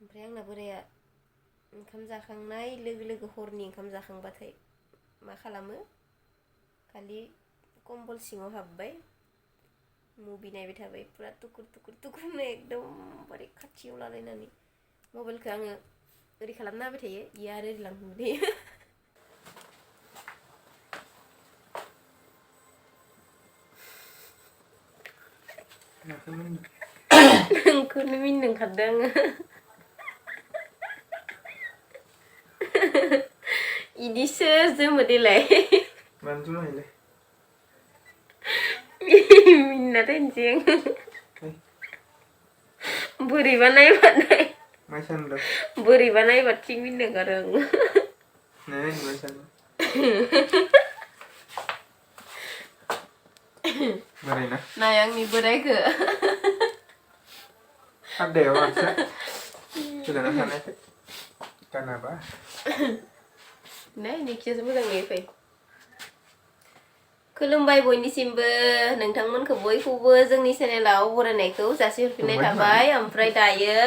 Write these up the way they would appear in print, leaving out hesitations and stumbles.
ओमफ्राय आंना बोराया ओंखाम जाखांनाय लोगो लोगो हरनि ओंखाम जाखांबाथाय मा खालामो खालि कम्बल सिङाव हाबबाय मुभि नायबाय थाबाय पुरा टुकुर टुकुर टुकुरनो एकदमबारे खाथियाव लालायनानै मबाइलखौ आङो ओरै खालामना होबाय थायो इयो आरो ओरै लांफिनबाय थायो नोंखौनो मिनिनो ओंखारदों आङो इदिसो जोमो देलाय मानो जोमाहैलाय मिनिना दोनसै आं बोरैबा नायबाथाय बोरैबा नायबा थिग मिनिनो ओंखारो आं बोरायना नाय आंनि बोरायखो खान्दायाव आथिया गोजानाव थानायखाय गानाबा नै निखियासो मोजां नुयो फै खुलुमबाय बयनिसिमबो नोंथांमोनखौ बयखौबो जोंनि चेनेलाव बरायनायखौ जासिहरफिननाय थाबाय ओमफ्राय दायो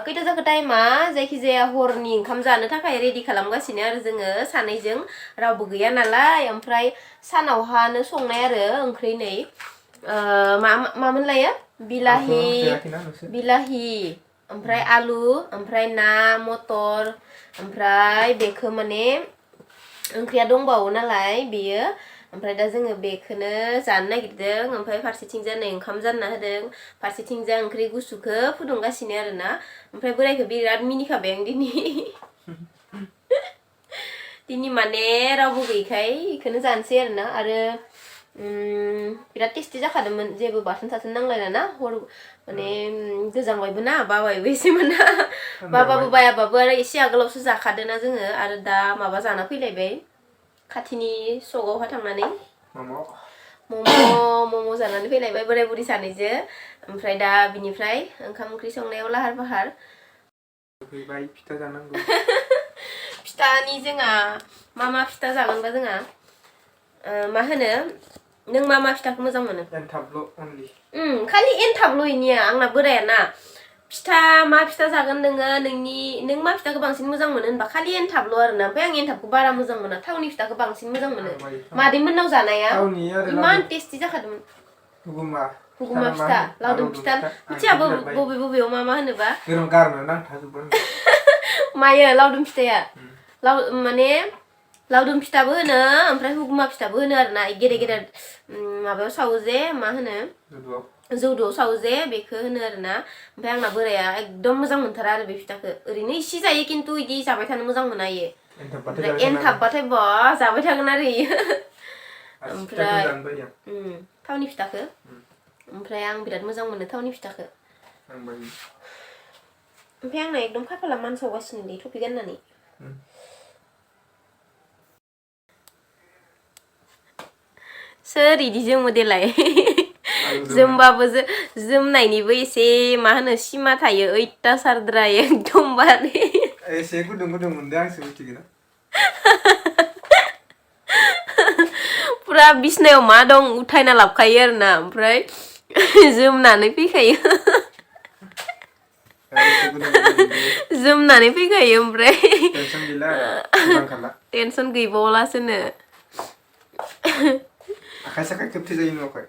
खैथा जाखो टाइमा जायखिजाया हरनि ओंखाम जानो थाखाय रेडि खालामगासिनो आरो जोङो सानैजों रावबो गैया नालाय ओमफ्राय सानावहानो संनाय आरो ओंख्रि नै मामोन लायो बिलाहि ओमफ्राय आलु ओमफ्राय ना मटर ओमफ्राय बेखौ माने ओंख्रिया दंबावो नालाय बेयो ओमफ्राय दा जोङो बेखौनो जानो नागिरदों ओमफ्राय फारसेथिंजा नै ओंखाम जानना होदों फारसेथिंजा ओंख्रि गुसुखौ फुदुंगासिनो आरोना ओमफ्राय बोरायखौ बिराद मिनिखाबाय आं दिनै माने रावबो गैयैखाय बेखौनो जानोसै आरोना आरो बिराद टेस्टि जाखादोंमोन जेबो बाथोन थाथोन नांलायला ना हर माने गोजांबायबो ना बाबायबो एसेमोन ना बाबाबो बायाबाबो आरो एसे आगोलावसो जाखादोना जोङो आरो दा माबा जाना फैलायबाय खाथिनि सकआवहा थांनानै मम' जानानै फैलायबाय बोराय बुरि सानैजों ओमफ्राय दा बिनिफ्राय ओंखाम ओंख्रि संनायाव लाहार फाहार फैबाय फिथा जानांगौ फिथानि जोंहा मा फिथा जागोनबा जोंहा मा होनो नों मा फिथाखौ मोजां मोनो एनथाबल' अनलि खालि एनथाबल' इनिया आंना बोरायाना फिथा मा फिथा जागोन नोङो नों मा फिथाखौ बांसिन मोजां मोनो होनबा खालि एनथाबल' आरोना ओमफ्राय आं एनथाबखौ बारा मोजां मोना थावनि फिथाखौ बांसिन मोजां मोनो मादैमोननाव जानाया इमान टेस्टि जाखादोंमोन हुगुमा फिथा लावदुम फिथा मिथिया बबेयाव मा होनोबा मायो लावदुम फिथाया माने लावदुम फिथाबो होनो ओमफ्राय हुगुमा फिथाबो होनो आरोना गेदेर गेदेर माबायाव सावो जे मा होनो जौदोआव सावो जे बेखौ होनो आरोना ओमफ्राय आंना बोराया एकदम मोजां मोनथारा आरो बे फिथाखौ ओरैनो इसे जायो खिन्थु इदि जाबाय थानो मोजां मोना इयो ओमफ्राय एनथाबबाथाय बा जाबाय थागोन आरो इयो ओमफ्राय थावनि फिथाखौ ओमफ्राय आं बिराद मोजां मोनो थावनि फिथाखौ ओमफ्राय आंना एकदम खाफाला मानसावगासिनो दे टपि गाननानै सोर इदि जोमो देलाय जोमबाबो जोमनायनिबो एसे मा होनो सिमा थायो अयथासारद्राय एकदमबारे एसे गुदुं मोनदों आंसो मिथिगोना पुरा बिसनायाव मा दं उथायना लाबखायो आरोना ओमफ्राय जोमनानै फैखायो जोमनानै फैखायो ओमफ्राय टेनसन गैबावलासोनो आखाइ साखाइ खोबथे जायो न'खाय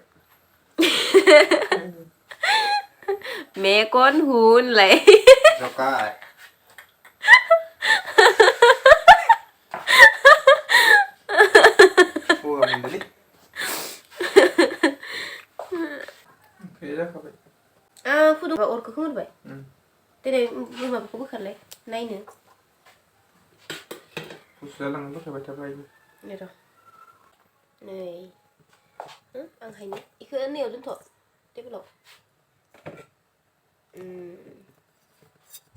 मेगन हुनलाय जखाय फुदुंबा अरखौ खोमोरबाय दिनै माबाखौ बोखारलाय नायनो बोखारबाय थाबाय नै आं हायनो इखौ नैयाव दोनथ' टेबोलाव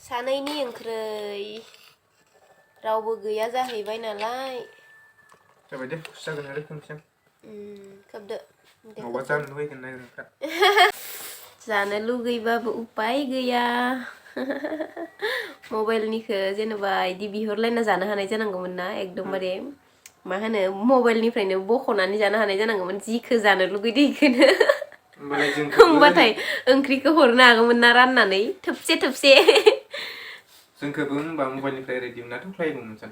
सानैनि ओंख्रै रावबो गैया जाहैबाय नालाय जाबाय दे जागोन आरो खोमसिम खोबदो माबा जानो लुबैगोन नायग्राफ्रा जानो लुगैबाबो उपाय गैया मबाइलनिखौ जेनेबा इदि बिहरलायना जानो हानाय जानांगौमोन ना एकदमबारे मा होनो मबाइलनिफ्रायनो बख'नानै जानो हानाय जानांगौमोन जिखौ जानो लुगैदो इखौनो होमबाथाय ओंख्रिखौ हरनो हागौमोन ना राननानै थोबसे थोबसे जोंखौबो होनबा मबाइलनिफ्राय रेडि मोननाथ' फ्लायगौमोन जों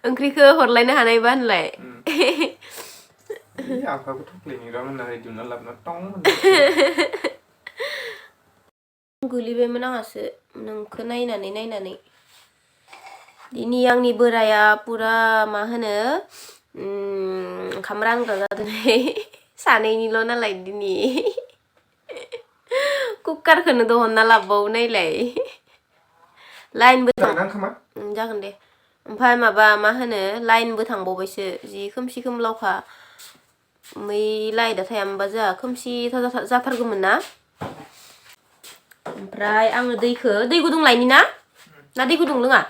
ओंख्रिखौ हरलायनो हानायबा होनलाय आफाबो थख्लायनि र' होनना रेडि मोनना लाबोना टं गोलैबायमोन आंहासो नोंखौ नायनानै दिनै आंनि बोराया पुरा मा होनो ओंखाम रानग्रा जादों सानैनिल' नालाय दिनै कुकारखौनो दहनना लाबोबावो नायलाय लाइनबो जागोन दे ओमफ्राय माबा मा होनो लाइनबो थांबावबायसो जि खोमसि खोमलावखा मै लाइटआ थाया होमबा जोंहा खोमसि जाथारगौमोन ना ओमफ्राय आङो दै गुदुं लायनि ना दै गुदुं लोङा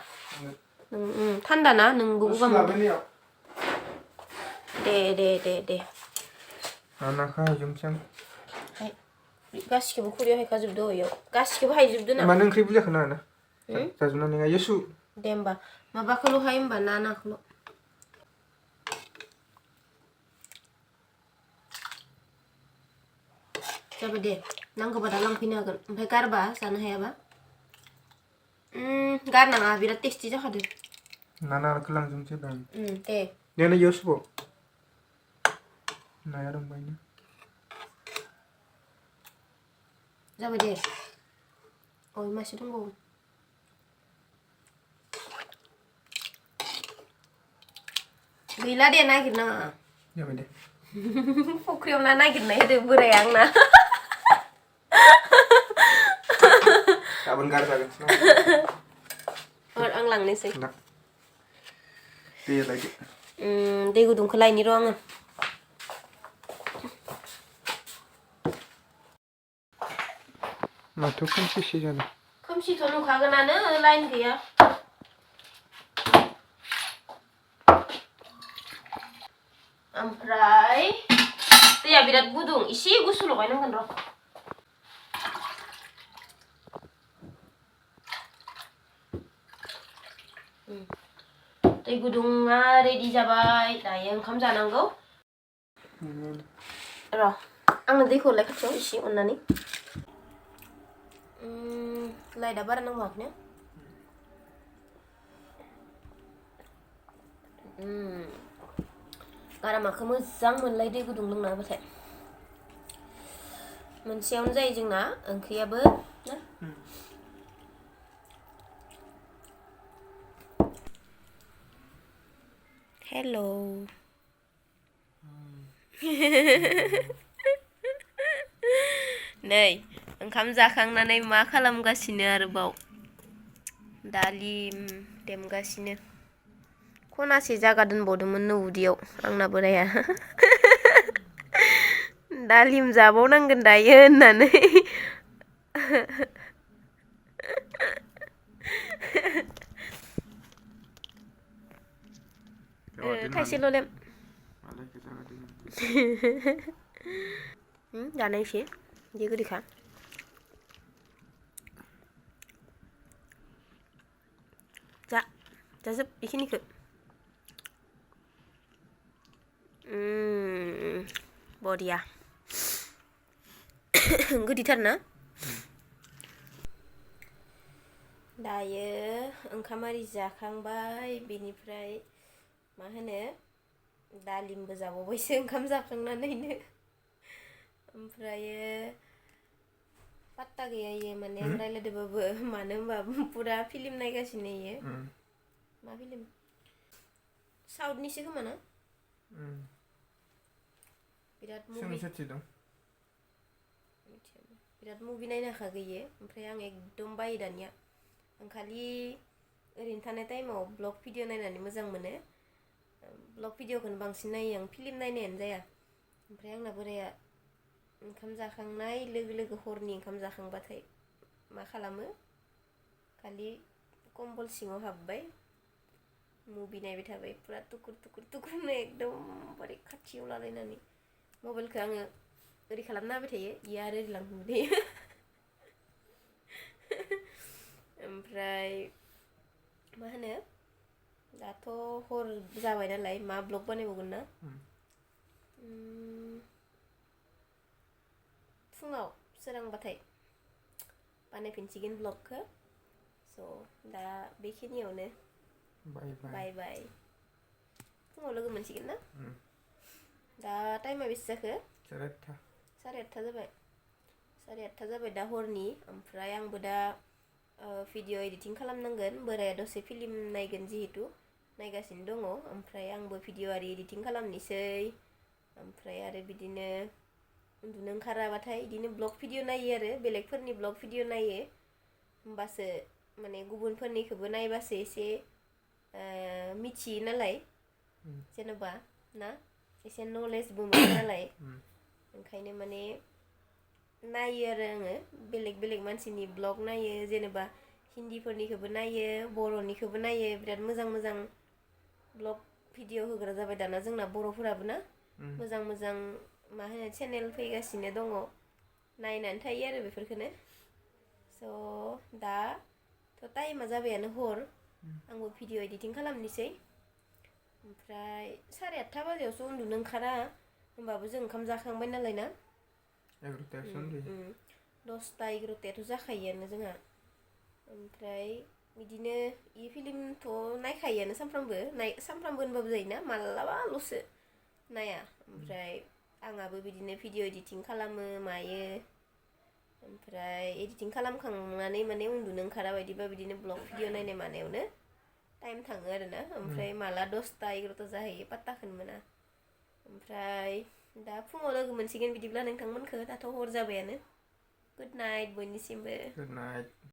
थान्दा ना नोंबो गगा मोनदों दे गासिखौबो खुरैयाव हायखाजोबदो इयाव गासिखौबो हायजोबदो ना मानो ओंख्रि बुरजाखौ नाङा ना जाजोबनानै हायो सु दे होमबा माबाखौल' हाय होमबा नाखौल' जाबाय दे नांगौबा दा लांफैनो हागोन ओमफ्राय गारबा जानो हायाबा गारनाङा बिराद टेस्टि जाखादो नाखौ लांजोबनोसै दे दे इयाव सुबाव नाया दंबायनो जाबाय दे मासे दंबावो गैला दे नागिरनाङा जाबाय दे फुख्रियाव ना नागिरनाय होदो बोराया आंना गाबोन गारजागोन आं लांनोसै दै लायदो दै गुदुंखौ लायनि र' आङो माथो खोमसिसो जादों खोमसिथ' नुखागोनानो लाइन गैया ओमफ्राय दैया बिराद गुदुं एसे गुसु लगायनांगोन र' दै गुदुङा रेडि जाबाय दायो ओंखाम जानांगौ र' आंनो दैखौ हरलाय खाथियाव एसे अननानै लाइटआ बारा नांबावाखैनो गारामाखौ मोजां मोनलाय दै गुदुं लोंना होबाथाय मोनसेयावनो जायो जोंना ओंख्रियाबो ना हेल' नै ओंखाम जाखांनानै मा खालामगासिनो आरोबाव दालिम देमगासिनो खनासे जागा दोनबावदोंमोन नो उदैयाव आंना बोराया दालिम जाबावनांगोन दायो होननानै थाइसेल' लेम जानायसै बिदि गोदैखा जाजोब बेखिनिखौ बरिया गोदैथार ना दायो ओंखाम आरि जाखांबाय बेनिफ्राय मा होनो दालिमबो जाबावबायसो ओंखाम जाखांनानैनो ओमफ्रायो पात्ता गैया इयो माने आं रायलायदोंबाबो मानो होनबा पुरा फिल्म नायगासिनो इयो मा फिल्म साउथनिसो खोमा ना बिराद मुभि नायनो हाखागोयो ओमफ्राय आं एकदम बायो दानिया आं खालि ओरैनो थानाय टाइमाव ब्लग भिडिअ नायनानै मोजां मोनो ब्लग भिडिअखौनो बांसिन नायो आं फिल्म नायनायानो जाया ओमफ्राय आंना बोराया ओंखाम जाखांनाय लोगो लोगो हरनि ओंखाम जाखांबाथाय मा खालामो खालि कम्बल सिङाव हाबबाय मुभि नायबाय थाबाय पुरा टुकुर टुकुरनो एकदम बारे खाथियाव लालायनानै मबाइलखौ आङो ओरै खालामना होबाय थायो इयो आरो ओरै लांफिनबाय थायो ओमफ्राय मा होनो दाथ' हर जाबाय नालाय मा ब्लग बानायबावगोन ना फुङाव सोरांबाथाय बानायफिनसिगोन ब्लगखौ स' दा बेखिनियावनो बाय बाय फुङाव लोगो मोनसिगोन ना दा टाइमा बेसे जाखो साराय आठथा जाबाय दा हरनि ओमफ्राय आंबो दा भिडिअ एडिटिं खालामनांगोन बोराया दसे फिल्म नायगोन जिहेतु नायगासिनो दङ ओमफ्राय आंबो भिडिअ आरि एडिटिं खालामनोसै ओमफ्राय आरो बिदिनो उन्दुनो ओंखाराबाथाय बिदिनो ब्लग भिडिअ नायो आरो बेलेगफोरनि ब्लग भिडिअ नायो होमबासो माने गुबुनफोरनिखौबो नायबासो एसे मिथियो नालाय जेन'बा ना एसे नलेजबो मोनो नालाय ओंखायनो माने नायो आरो आङो बेलेग मानसिनि ब्लग नायो जेनेबा हिन्दीफोरनिखौबो नायो बर'निखौबो नायो बिराद मोजां ब्लग भिडिअ होग्रा जाबाय दाना जोंना बर'फोराबो ना मोजां मा होनो चेनेल फैगासिनो दङ नायनानै थायो आरो बेफोरखौनो स' दाथ' टाइमा जाबायानो हर आंबो भिडिअ एडिटिं खालामनोसै ओमफ्राय साराय आठथा बाजियावसो उन्दुनो ओंखारा होमबाबो जों ओंखाम जाखांबाय नालाय ना 10ता 11तायाथ' जाखायोआनो जोंहा ओमफ्राय बिदिनो इ फिल्मथ' नायखायोआनो सानफ्रामबो होनबाबो जायोना मालाबाल'सो नाया ओमफ्राय आंहाबो बिदिनो भिडिअ एडिटिं खालामो मायो ओमफ्राय एडिटिं खालामखांनानै माने उन्दुनो ओंखारा बायदिबा बिदिनो ब्लग भिडिअ नायनाय मानायावनो टाइम थाङो आरोना ओमफ्राय माला 10ता 11ता जाहैयो पात्ताखौनो मोना ओमफ्राय दा फुङाव लोगो मोनसिगोन बिदिब्ला नोंथांमोनखौ दाथ' हर जाबायानो गुड नाइट बयनिसिमबो